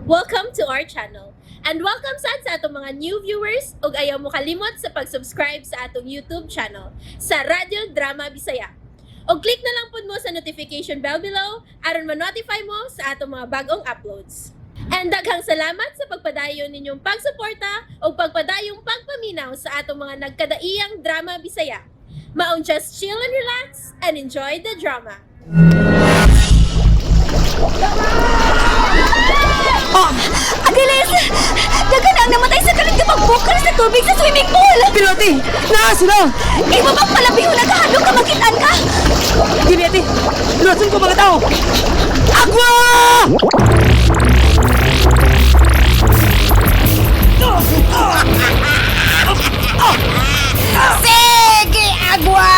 Welcome to our channel. And welcome sad sa atong mga new viewers ug ayaw mo kalimot sa pag-subscribe sa atong YouTube channel sa Radyo Drama Bisaya. Og click na lang pud mo sa notification bell below aron ma-notify mo sa atong mga bagong uploads. And daghang salamat sa pagpadayon ninyong pagsuporta ug pagpadayong pagpaminaw sa atong mga nagkadaiyang drama Bisaya. Maong just chill and relax and enjoy the drama. Oh, Achilles! Daghan ang namatay sa kalit nga pagbukal sa tubig sa swimming pool! Pero ate, naa sila! Imo bang palabihon na kahadlok ka makitaan ka? Dili ate, luwason ko mga tao! Agua! Sige, agwa!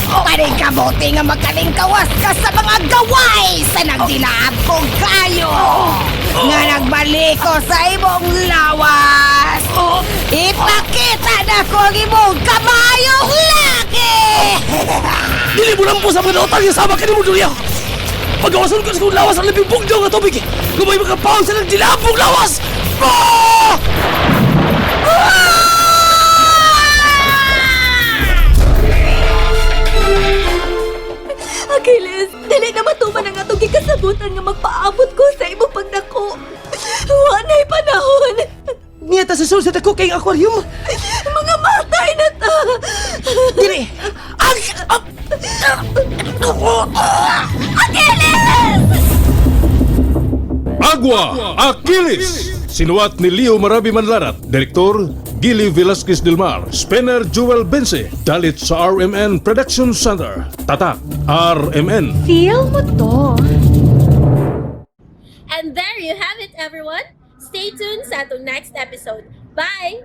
Paningkabuti nga makalingkawas ka sa mga gaway sa nagdilaab kong kayo! Nga nagbaliko sa imong lawas! Ipakita na ko ang imong kamayong laki! Dili mo lang po sa mga utang yung sama ka ni mo Julia! Pagawason ko sa kong lawas ang labing bugdaw nga tubig! Gumay mga paon sa nagdilabong lawas! Ah! Achilles, dili na matuman ang atong gikasabutan nga magpaabot ko sa imong pagdako. Wa na'y panahon. Niya ta sa sul sa dako kayong aquarium! Mga matay na ta. Dili! Ang! Ah! Achilles! Agua Achilles! Sinuwat ni Leo Marabi Manlarat, Direktor Gili Velasquez Del Mar, Spenner Jewel Bense, Dalit sa RMN Production Center, Tatak RMN. Feel mo to. And there you have it, everyone. Stay tuned sa atong next episode. Bye!